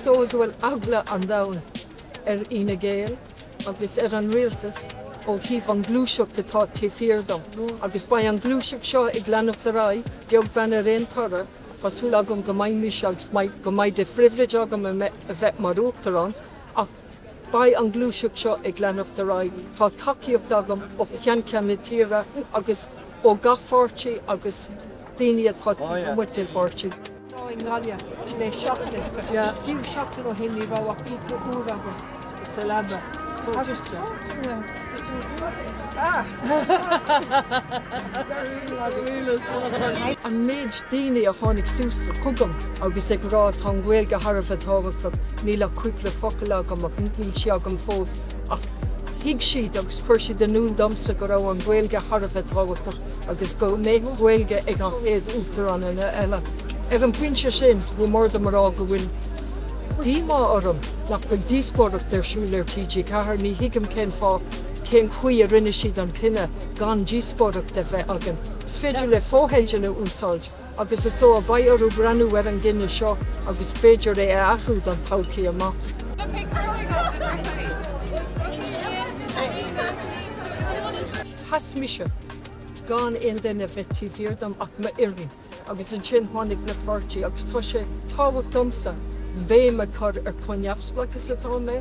dóigh go bhfuil eagla an domhain ar Fhine Gael agus ar an rialtas ó thaobh an ghluaiseacht atá taobh thiar dom agus beidh an ghluaiseacht seo ag leanacht ar aghaidh, beag beann ar aon toradh. Tá súil agam go mbeidh mise agus go mbeidh de phribhléid agam a bheith mar Uachtarán ach beidh an ghluaiseacht seo ag leanacht ar aghaidh. Tá tacaíocht agam ó cheann ceann na tíre agus ó gach pháirtí agus daoine atá taobh amuigh de pháirtí. I nGaillimh le seachtain is fiú seachtain ó shin ní raibh ach cúpla uair agam sa leaba so just An méid daoine a tháinig suas chugam agus ag rá tá an Ghaeilge thar a bheith tábhachtach, níl ach cúpla focal agam ach níl sí agam fós ach thuig siad agus chuir siad in iúl domsa go raibh an Ghaeilge thar a bheith tábhachtach agus go mbeadh Gaeilge ag an chéad Uachtarán eile. Ar an bpointe sin, ní mór dom a rá go bhfuil díomá orm nach bhfuil díospóireacht ar siúl ar TG4. Ní thuigim cén fáth, cén chaoi a rinne siad an cinneadh gan díospóireacht a bheith againn. Is féidir le fotheidil a úsáid agus is dóigh beidh orthu breathnú ar an gcinneadh seo agus b'fhéidir é a athrú don todhchaí amach. Sheas mise gan aon duine a bheith taobh thiar dom ach m'fhoireann agus ansin tháinig na páirtí agus tá sé tábhachtach domsa béim a chur ar chomh neamhspleách is atá mé.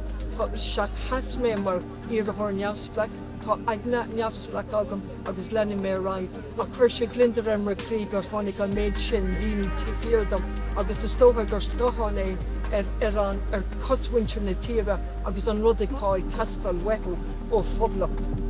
Sheas mé mar iarrthóir neamhspleách, tá aigne neamhspleách agam agus leanfaidh mé ar aghaidh ach chuir sé gliondar ar mo chroí gur tháinig an méid sin daoine taobh thiar dom agus is dócha gur scáthán é ar an ar chosmhuintir na tíre agus an rud atá ag teastáil uathu ó phoblacht.